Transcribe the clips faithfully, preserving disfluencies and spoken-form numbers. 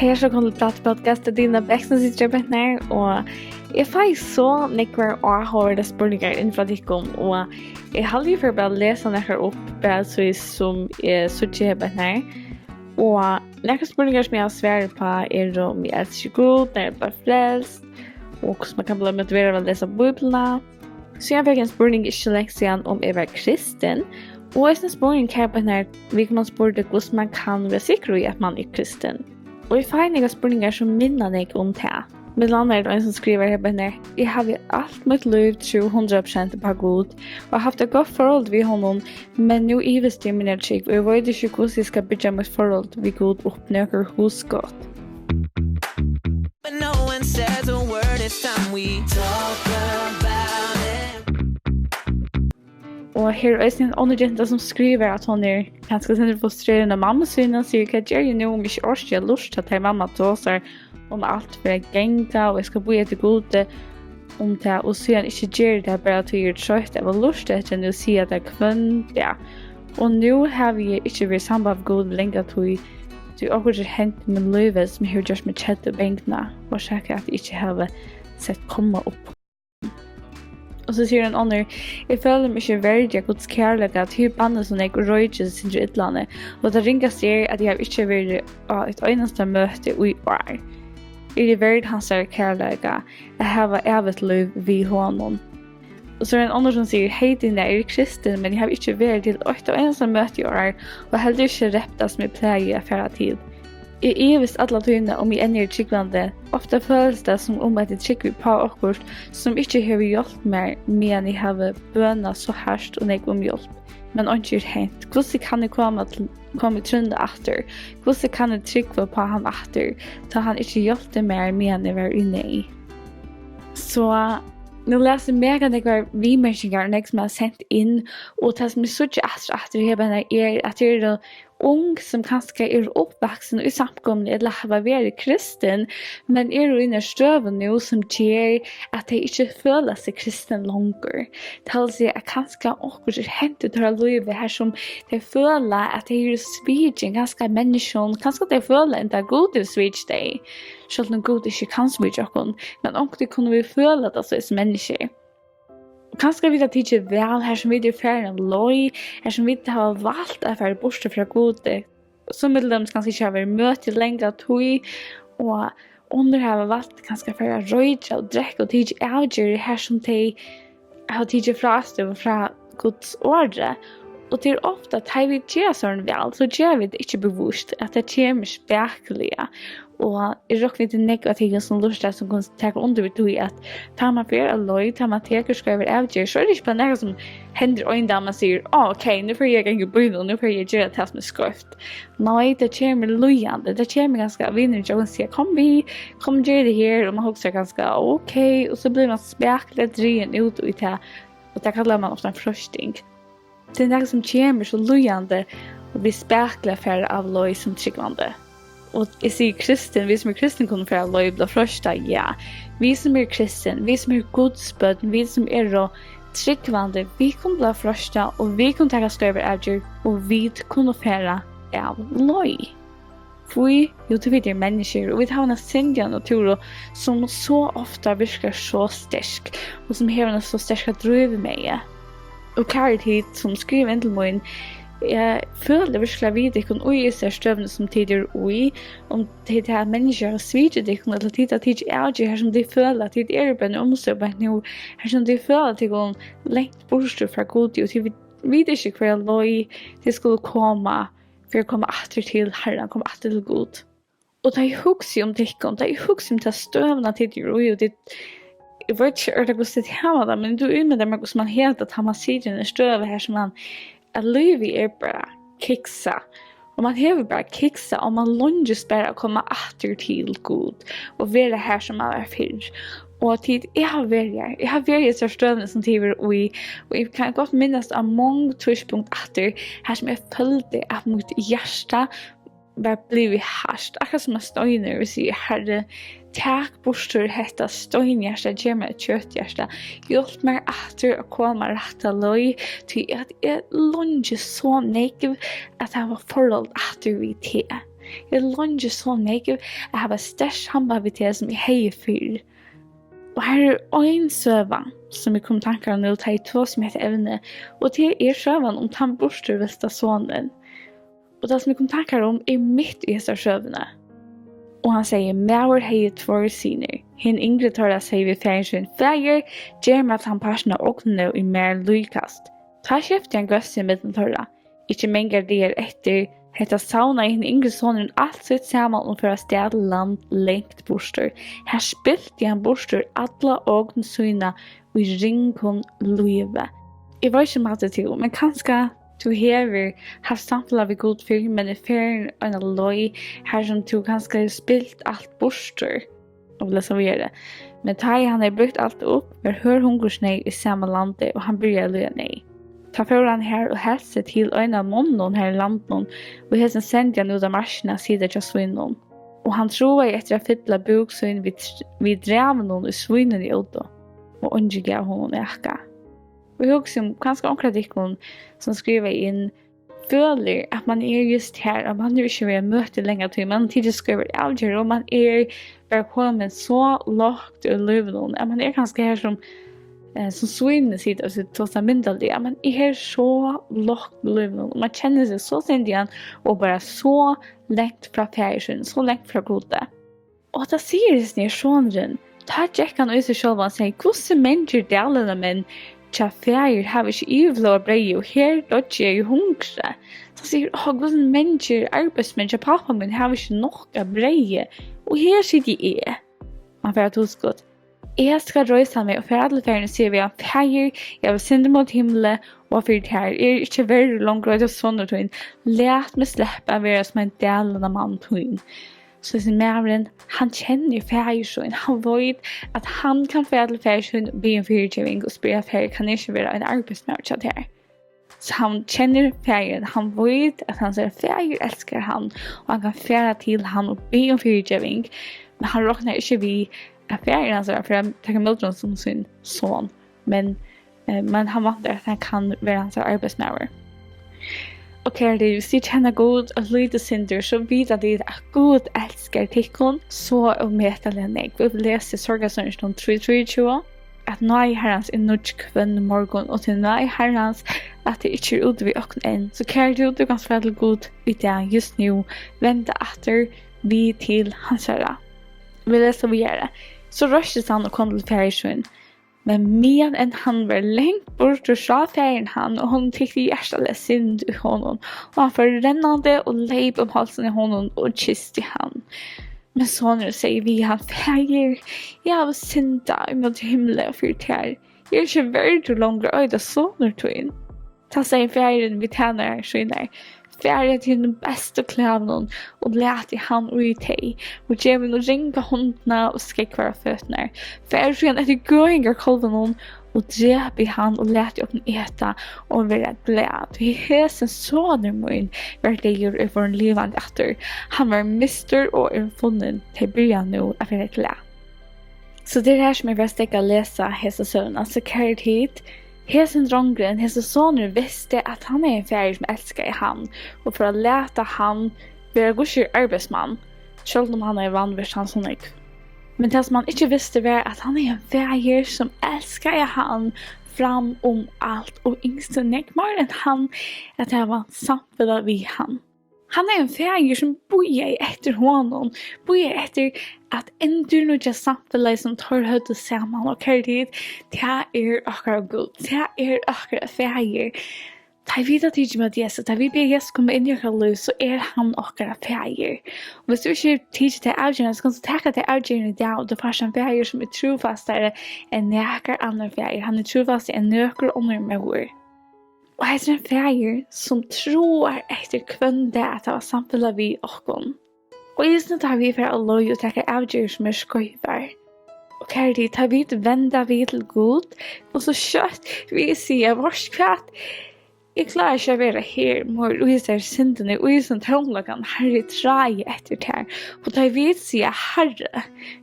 Hey, so kom til Plata Podcast, tað er Dina Bech, sum situr her, og eg fái so nógvar áhugaverdar spurningar inn frá tykkum, og eg haldi, eg fari bara at lesa nakrar upp, bara so sum eg síggi her. Og nakrar spurningar sum eg havi svarað uppá eru, um eg elski Gud, nær eg bleiv frelst, og hvussu man kann blíva motiveraður av at lesa Bíbliuna. Síðan fekk eg ein spurning ikki so langt síðan, um eg var kristin, og eisini spurning her, viðkomandi spurdi, hvussu man kann vera sikkur í, at man er kristin. Og eg fái nakrar spurningar, sum minna nógv um tað. Millum annað er tað ein, sum skrivar her: "Eg havi alt mítt lív trúð hundrað prosent upp á Gud og havt eitt gott forhold við honum, men nú ivist eg í mína trúgv, og eg veit ikki, hvussu eg skal byggja mítt forhold við Gud upp, nøkur hugskot." But no one says a word, it's time we talk about it. Og her er eisini ein onnur genta, sum skrivar, at hon er kanska sindur frustrerað av mammu síni, og sigur: "Hvat geri eg nú, um eg ikki orki at lurta, tá ið mamma tosar um alt fer at ganga, og eg skal bíða eftir Gudi um tað, og síðan ikki geri tað, bara tí eg eri troytt av at lurta eftir henni og siga tað hvønn dag. Og nú havi eg ikki verið í samband við Gud í langa tíð, tí okkurt er hent í mínum lívi, sum hevur gjørt meg kedda og bangna, orsakað at eg ikki havi sett komma upp." Og so sigur ein onnur: "Eg føli meg ikki verdig av Guds kærleika, tí eg banni so nógv og royki so sindur illa, og tað ringasta er, at eg havi ikki verið á eitt einasta møti í ár. Eri eg verd hansara kærleika, at hava ævigt lív við honum?" Og so er ein onnur, sum sigur: "Hey Dina, eg eri kristin, men eg havi ikki verið til eitt og einasta møti í ár, og heldur ikki reypt tað, sum eg plagi at fara til. Eg ivist alla tíðina, um eg enn eri trúgvandi. Ofta følist tað, sum um at eg trúgvi upp á okkurt, sum ikki hevur hjálpt mær, meðan eg havi bønað so hart og nógv um hjálp, men einki er hent. Hvussu kann eg koma til, koma í trúnna aftur? Hvussu kann eg trúgva upp á hann aftur, tá hann ikki hjálpti mær, meðan eg var í neyð?" So nú lesi eg mega nógvar viðmerkingar, og nógv, sum er sent inn, og tað, sum eg síggi aftur og aftur her, bara er, at tað eru ung, sum kanska eru uppvaksin í samkomuni ella hava verið kristin, men eru í eini støðu nú, sum ger, at tey ikki føla seg kristin longur. Tað vil siga, at kanska okkurt er hent í teirra lívi, har sum tey føla, at tey eru svikin, kanska av menniskjum, kanska tey føla enntá, at Gud hevur svikið tey, sjálvt um Gud ikki kann svíkja okkum, men onkuntíð kunnu vit føla tað so, sum menniskjur. Og kanska vit hava tikið val, har sum vit eru farin av leið, har sum vit hava valt at fara burtur frá Gudi, sum millum dømis kanska ikki hava verið í møti í langa tíð, og onnur hava valt kanska at fara at roykja og drekka og tikið avgerðir, har sum tey hava tikið frástøðu frá Guds orði. Og tað er ofta, tá vit gera sovorðin val, so gera vit tað ikki bevíst, at tað kemur spakuliga. Og eg rokni við, tað eru nógv av tykkum, sum lurta, sum kunnu taka undir við tí, at tá man fer av leið, tá man tekur skeivar avgerðir, so er tað ikki bara nakað, sum hendir ein dag, man sigur: "Á, ok, nú fari eg at ganga í býnum, nú fari eg at gera tað, sum er skeivt." Nei, tað kemur líðandi. Tað kemur kanska, vinir hjá okkum siga: "Kom við, kom, ger tað her." Og man hugsar kanska: "Ok." Og so blívur man spakuliga drigin út í tað. Og tað kallar man ofta ein freisting. Tað er nakað, sum kemur so líðandi, og vit spakuliga fara av leið sum trúgvandi. Og eg sigi kristin, vit sum eru kristin kunnu fara av leið, blíva freistað, ja. Vit sum eru kristin, vit sum eru Guds børn, vit sum eru trúgvandi, vit kunnu blíva freistað, og vit kunnu taka skeivar avgerðir, og vit kunnu fara av leið. Hví? Jú, tí vit eru menniskjur, og vit hava eina syndiga natúru, sum so ofta virkar so sterk, og sum hevur eina so sterka drívmegi. Og kæru tit, sum skriva inn til mín, eg føli virkuliga við tykkum í hesari støðuni, sum tit eru í, um tit, at menniskjur hava svikið tykkum, ella tit hava tikið avgerð, har sum tit føla, at tit eru bara í umstøðu beint nú, har sum tit føla tykkum langt burtur frá Gudi, og tit vit, vita ikki, hvørja leið tit skulu koma, fyri at koma aftur til Harran, koma aftur til Gud. Og tá eg hugsi um tykkum, tá eg hugsi um ta støðuna, tit eru í, og tit, eg veit ikki ordiliga, hvussu tit hava tað, men tú ímyndar mær, hvussu man hevur tað, tá man situr í eini støðu, har sum man, at lívið er bara kiksað. Og man hevur bara kiksað, og man leingist bara at koma aftur til Gud og vera har, sum man var fyrr. Og tit, eg havi verið har. Eg havi verið í hesari støðuni, sum tit eru í, og eg kann gott minnast á mong tíðspunkt aftur, har sum eg føldi, at mítt hjarta var blivið hart, akkurát sum ein steinur, og sigur: "Harri, tak burtur hetta steinhjarta, gev mær eitt kjøthjarta. Hjálp mær aftur at koma rætta leið, tí at eg leingist so nógv at hava forhold aftur við teg." Eg leingi so nógv at hava sterkt samband við teg, sum eg hevði fyrr. Og her er ein søga, sum eg kom í tankar um nú, tá eg tosi um hetta evni, og tað er søgan um tann burturvilsta sonin. Og tað, sum eg kom í tankar um, er mitt í hesari søguni. Og hann segði: Maður hevði tveir synir. Hin yngri teirra segði við faðir sín: Faðir, ger mær tann partin av ognini, ið mær líkast. Tá skifti hann góðsið millum teirra. Ikki mangar dagar eftir hetta savnaði hin yngri sonurin alt sítt saman og fór avstað til land langt burtur. Har spilti hann burtur alla ogn sína í ringum lívi. Eg veit ikki um hatta er tú, men kanska tú hevur havt samfelag við Gud fyrr, men er farin eina leið, har sum tú kanska hevur spilt alt burtur. Og lesa víðari. Men tá ið hann hevði brúkt alt upp, var hørð hungursneyð í sama landi, og hann byrjaði at líða neyð. Tá fór hann har og helt seg til ein av monnunum har í landinum, og hesin sendi hann út á markina at sita hjá svínunum. Og hann tráaði eftir at fylla búk sín við, við drævunum, ið svínini ótu, og eingin gav honum nakað. Og eg hugsi um kanska onkra av tykkum, sum skrivaði inn, følir, at man er júst har, at man hevur ikki verið møtt í langa tíð, man hevur tikið skeivar avgerðir, og man er bara komin so lágt í lívinum, at man er kanska har sum, eh, sum svínini sita, og tosa myndarliga, at man er so lágt í lívinum, og man kennir seg so syndigan og bara so langt frá faðir sín, so langt frá Gudi. Og tá sigur hesin her sonurin, tá gekk hann í seg sjálvan og segði: Hvussu mangir dælinamenn hjá faðir hava ikki yvirflóð av breyði, og her doyggi eg í hungri. Tá sigur: Ó, hvussu mangir arbeiðsmenn hjá pápa mín hava ikki nokk av breyði, og her siti eg. Hann fær eitt hugskot: Eg skal reisa meg og fara til faðir og siga við hann: Faðir, eg havi syndað móti himli og fyri tær. Eg eri ikki verdur longur at heita sonur tín. Lat meg sleppa at vera sum ein dælinamann tín. So hesin maðurin, hann kennir faðir sín, hann veit, at hann kann fara til faðir sín og biðja um fyrigeving og spyrja: Faðir, kann eg ikki vera ein arbeiðsmaður hjá tær? So hann kennir faðirin, hann veit, at hansara faðir elskar hann, og hann kann fara til hann og biðja um fyrigeving, men hann roknar ikki við, at faðir hansara fer at taka ímóti honum sum sín son, men, eh, men hann væntar, at hann kann vera hansara arbeiðsmaður. Og kæru tit, viss tit kenna Gud eitt lítið sindur, so vita tit, at Gud elskar tykkum so ómetaliga nógv. Vit lesa í Sorgarsonningin trý trýogtjúgu, at náði Harrans er nýggj hvønn morgun, og til náði Harrans, at tað ikki er úti við okkum enn. So kæru tú, tú kanst fara til Gud í dag, júst nú, venda aftur við til hansara. Vit lesa víðari. So reistist hann og kom til faðir sín. Men meðan enn hann var langt burtur, sá faðirin hann, og honum tykti hjartaliga synd í honum. Og hann fór rennandi og leyp um hálsin á honum og kysti hann. Men sonurin segði við hann: Faðir, eg havi syndað ímóti himli og fyri tær. Eg eri ikki verdur longur at eita sonur tín. Tá segði faðirin við tænarar sínar: Farið at hinum bestu klæðunum og latið hann í tey, og gevið honum ringu hondina og skógvar á føturnar. Farið síðan eftir gøðingarkálvinum og drepið hann og latið okkum eta og vera glað. Tí hesin sonur mín var deyður og er vorðin livandi aftur. Hann var mistur og er funnin. Tey byrja nú at vera glað. So tað er her, sum eg var steðgað at lesa hesa søguna. So kæru tit, hesin drongurin, hesin sonurin visti, at hann hevði ein faðir, sum elskaði hann, og fór at lata hann vera hvussu er arbeiðsmann, sjálvt um hann hevði vanvirt hann so nógv. Men tað, sum hann ikki visti, var, at hann hevði ein faðir, sum elskaði hann fram um alt, og ynskti nógv meira enn hann at hava samfelag við hann. Hann hevði ein faðir, sum bíðaði eftir honum, bíðaði eftir at endurnýggja samfelagið, sum teir høvdu saman. Og kæru tit, tað er okkara Gud, tað er okkara faðir. Tá vit hava tikið ímóti Jesusi, tá vit biðja Jesus koma inn í okkara lív, so er hann okkara faðir. Og viss tú ikki hevur tikið ta avgerðina, so kanst tú taka ta avgerðina í dag, og tú fært ein faðir, sum er trúfastari enn nakar annar faðir. Hann er trúfastari enn nøkur onnur móðir. Og hesin er ein faðir, sum tráar eftir hvønn dag at hava samfelag við okkum. Og eisini tá vit fara av leið og taka avgerðir, sum eru skeivar. Og kæru tit, tá vit venda við til Gud, og so skjótt vit siga: Veitst hvat? Eg klári ikki at vera her meir í hesari syndini, í hesum tómleikanum. Harri, eg trái eftir tær. Og tá vit siga: Harri,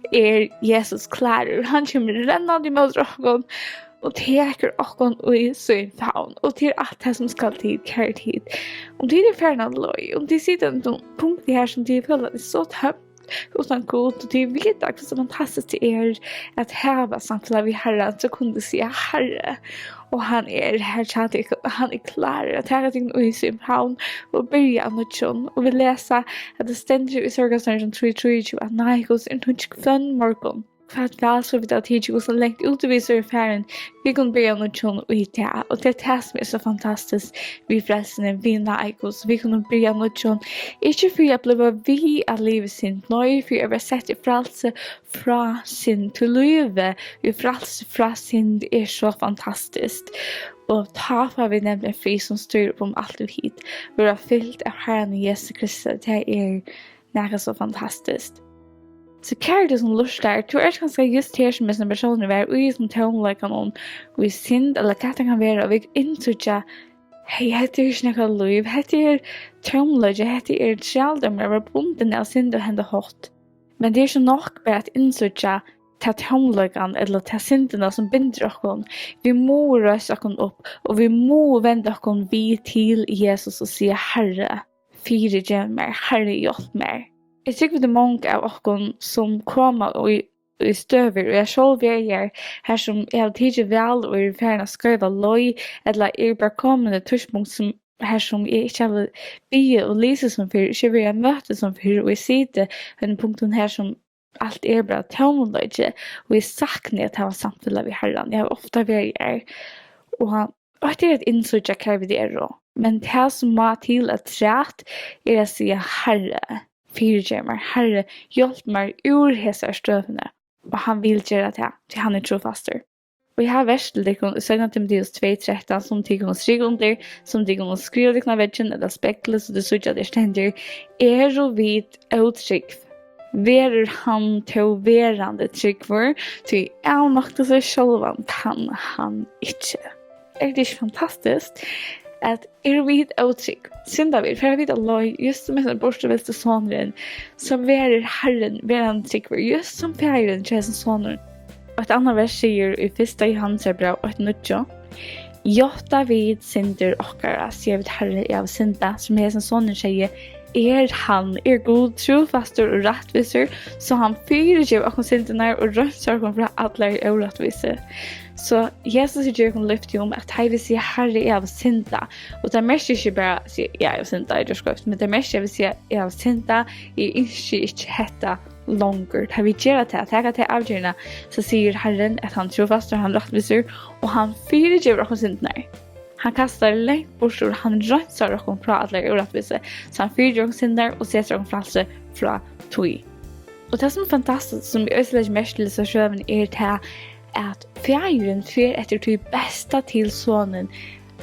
er Jesus klárur. Hann kemur rennandi ímóti okkum. og tekur okkum í sín favn, og tað er alt tað sum skal til, kæru tit. Um tit eru farin av leið, um tit sita á einum punkti her sum tit føla tað er so tómt, uttan Gud, og tit vita hvussu fantastiskt tað er at hava samfelag við Harran, so kunnu tit siga: Harri, og hann er her hjá tykkum, hann er klárur at taka tykkum í sín favn og byrja av nýggjum. Og vit lesa, at tað stendur í Sálmsangin trý trýogtjúgu, at nái Guds er nýggj hvønn morgun. Hvat val so vit hava tikið, hvussu langt út í vit eru farin, vit kunnu byrja av nýggjum í dag. Og tað er tað sum er so fantastiskt við frelsuni, við nái Guds, vit kunnu byrja av nýggjum. Ikki fyri at blíva við at liva í synd, nei, fyri at vera sett í frælsi frá synd. Tí lívið í frælsi frá synd er so fantastiskt. Og tá fáa vit nemliga frið sum stýrir upp um alt og hitt. Vera fylt av Harranum Jesu Kristi, tað er nakað so fantastiskt. So kæri tú sum lurtar, tú ert kanska júst her sum hesin persónur var, í hesum tómleikanum, í synd, ella hvat tað kann vera, og vit innsíggja: Hey, hetta er ikki nakað lív, hetta er tómleiki, hetta er trældómur at vera bundin av synd á henda hátt. Men tað er ikki nokk bara at innsíggja ta tómleikan ella ta syndina sum bindur okkum. Vit mugu reisa okkum upp, og vit mugu venda okkum við til Jesus og siga: Harri, fyrigev mær, Harri, hjálp mær. Eg trúgvi, tað eru mong av okkum sum koma í, í støður, og eg sjálv eri har, har sum eg havi tikið val og eri farin á skeiva leið, ella eg eri bara komin í eitt tíðspunkt sum, har sum eg ikki havi biðið og lisið sum fyrr, ikki verið á møti sum fyrr, og eg siti á einum punktum har sum alt er bara tómleiki, og eg sakni at hava samfelag við Harran. Eg havi ofta verið har, og eitt er at innsíggja, hvar vit eru, men tað sum má til afturat er at siga: Harri, fyrigev mær, Harri, hjálp mær úr hesari støðuni. Og hann vil gera tað, tí hann er trúfastur. Og eg havi vers til tykkum í seinna Timoteus tvey trettan, sum tit kunnu strika undir, sum tit kunnu skriva tykkum á veggin ella speglið, so tit síggja, at tað stendur: Eru vit ótrúgv, verður hann tó verandi trúgvur, tí avnokta seg sjálvan kann hann ikki. Er tað ikki fantastiskt, at eru vit ótrúgv, synda vit, fara vit av leið, júst sum hesin burturvilsti sonurin, so verður Harrin verandi trúgvur, júst sum faðirin hjá hesum soninum. Og eitt annað vers sigur í fyrsta Jóhannesarbræv eitt níggju: Játta vit syndir okkara, siga vit: Harri, eg havi syndað, sum hesin sonurin segði, er hann, er Gud trúfastur og rættvísur, so hann fyrigevur okkum syndirnar og reinsar okkum frá allari órættvísi. So Jesus gevur okkum løfti um, at tá vit siga: Harri, eg havi syndað, og tað merkir ikki bara at siga: Ja, eg havi syndað, eg gjørdi skeivt, men tað merkir, at vit siga: Eg havi syndað, eg ynski ikki hetta longur. Tá vit gera tað, taka ta avgerðina, so sigur Harrin, at hann er trúfastur, hann er rættvísur, og hann fyrigevur okkum syndirnar. Hann kastar langt burtur, hann reinsar okkum frá allari órættvísi, so hann fyrigevur okkum syndirnar og setir okkum frælsi frá tí. Og tað, sum er fantastiskt, sum eg eisini leggi merki til í hesari søguni, er tað, at faðirin fer eftir tí besta til sonin.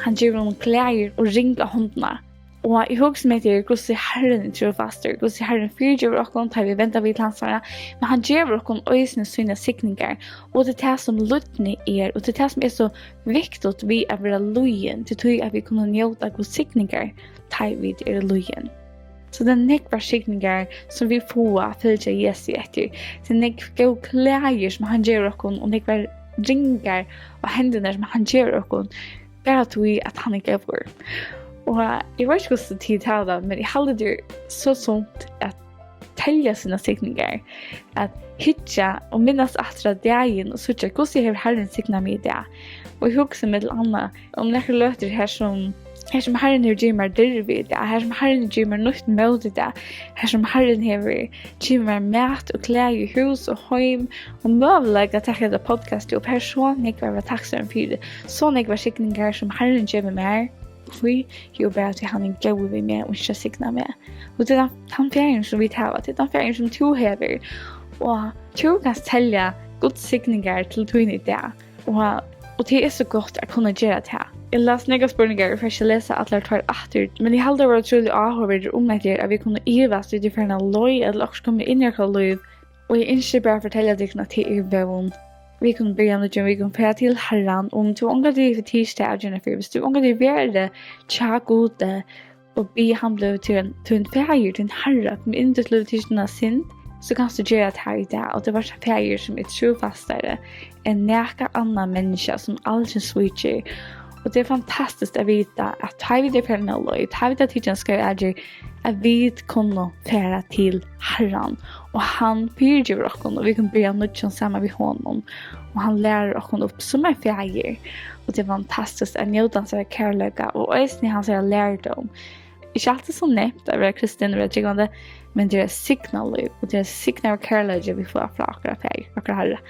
Hann gevur honum klæðir og ring á hondina. Og eg hugsi meg til, hvussu Harrin er trúfastur, hvussu Harrin fyrigevur okkum, tá vit venda við til hansara, men hann gevur okkum eisini sínar signingar, og tað er tað, sum lydni er, og tað er tað, sum er so viktigt við at vera lýðin, til tí at vit kunnu njóta Guds signingar, tá vit eru lýðin. So tað eru nógvar signingar, sum vit fáa at fylgja Jesu eftir. Tað eru nógv góð klæðir, sum hann gevur okkum, og nógvar ringar á hendurnar, sum hann gevur okkum, bara tí at hann er góður. Og eg veit ikki, hvussu tit hava tað, men eg haldi, tað er so sunt at telja sínar signingar, at hyggja og minnast aftur á dagin og síggja, hvussu hevur Harrin signað meg í dag. Og eg hugsi millum annað um nakrar løtur, har sum, har sum Harrin hevur givið mær dirvi í dag, har sum Harrin hevur givið mær nýtt mót í dag, har sum Harrin hevur givið mær mat og klæði, hús og heim, og møguleika at taka hetta podcast upp. Har er so nógv at vera takksom fyri, so nógvar signingar, sum Harrin gevur mær. Hví? Jú, bara tí hann er góður við meg og ynskir at signa meg. Og tað er tann, tann faðirin, sum vit hava, tað er tann faðirin, sum tú hevur. Og tú kanst telja Guds signingar til tín í dag. Og, og tað er so gott at kunna gera tað. Eg las nógvar spurningar, eg fari ikki at lesa allar teir aftur, men eg haldi, tað var ótrúliga áhugavert um hetta her, at vit kunnu ivast, vit eru farin av leið, ella okkurt komið inn í okkara lív. Og eg ynski bara at fortelja tykkum, at tað er vón. Vit kunnu byrja av nýggjum, vit kunnu fara til Harran, um tú ongantíð hevur tikið ta avgerðina fyrr, viss tú ongantíð hevur verið hjá Gudi og biðið hann blíva tín, tín faðir, tín Harra, koma inn í títt lív, tikið tína synd, so kanst tú gera tað í dag, og tú vart ein faðir sum er trúfastari enn nakað annað menniskja, sum aldrin svíkir. Og tað er fantastiskt at vita, at tá vit eru farin av leið, tá vit hava tikið ein skeiva avgerð, at vit kunnu fara til Harran, og hann fyrigevur okkum, og vit kunnu byrja av nýggjum saman við honum, og hann lærir okkum upp sum ein faðir. Og tað er fantastiskt at njóta hansara kærleika, og eisini hansara lærdóm. Ikki altíð so nemt at vera kristin og vera trúgvandi, men tað er eitt signað lív, og tað er eitt signað av kærleiki, vit fáa frá okkara Faðir, okkara Harra.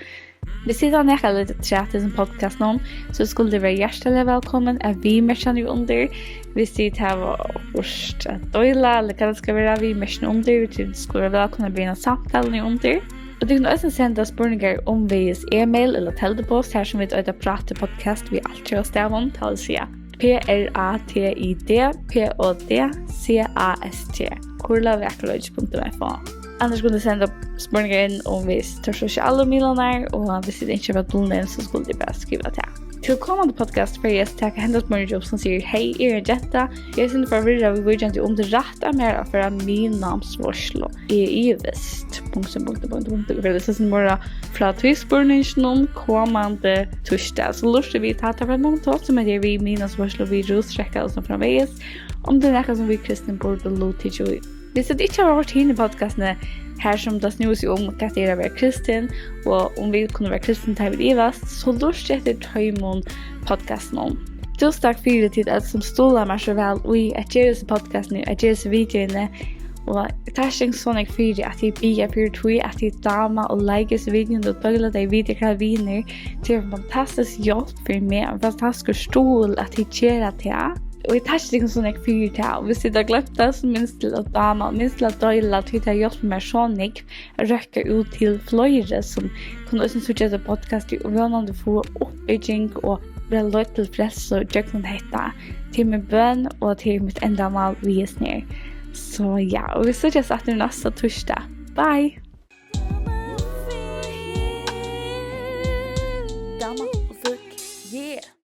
Viss tit hava nakað lítið afturat í hesum podcastinum, so skulu tit vera hjartaliga vælkomin at viðmerkja niðurundir. Viss tit hava okkurt at deila, ella hvat tað skal vera, viðmerkja niðurundir. Tit skulu vera vælkomin at byrja eina samtalu niðurundir. Og tit kunnu eisini senda spurningar umvegis e-mail ella teldupost, har sum vit eita Pratið Podcast við altjóða stavum, tað vil siga P R A T I D P O D C A S T, kurla við akureyri punktum F O. Annars kunnu tit senda spurningar inn umvegis teir sosialu miðlarnar, og viss tit ynskja at vera dulnevnd, so skulu tit bara skriva tað. Til komandi podcast fari eg at taka henda spurning upp, sum sigur: "Hey, eg eri ein genta, eg eri eitt sindur forvirrað viðvíkjandi um tað er rætt av mær at fara miðnámsveitslu. Eg ivist." Punktum, punktum, punktum, punktum. Eg vil lesa eitt sindur meira frá tí spurninginum komandi týsdag. So lurtið við tá, tá fram til, sum er við miðnámsveitslu, við rúsdrekka og so framvegis, um tað er nakað, sum vit kristin burdu luttikið í. Viss tit ikki hava hoyrt hini podcastini, har sum tað snúði seg um, hvat tað er at vera kristin, og um vit kunnu vera kristin, tá vit ivast, so lurtið eftir teimum podcastunum. Túsund takk fyri tit øll, sum stuðla mær so væl í at gera hesi podcastini, at gera hesi videoini. Og takk so nógv fyri, at tit biðja fyri tí, at tit dáma og like hesi videoini og deila tey við tykkara vinir. Tað er fantastisk hjálp fyri meg, ein fantastiskur stuðul, at tit gera tað. Og eg takki tykkum so nógv fyri tað. Og viss tit hava gloymt tað, so minst til at dáma, minst til at deila, tí tað hjálpir mær so nógv at røkka út til fleiri, sum kunnu eisini síggja hetta podcastið og vónandi fáa uppbygging og vera leidd til frelsu gjøgnum hetta. Tað er mín bøn, og tað er mítt endamál við hesum her. So ja, og vit síggjast aftur næsta týsdag. Bye! Dáma og fíggj, yeah!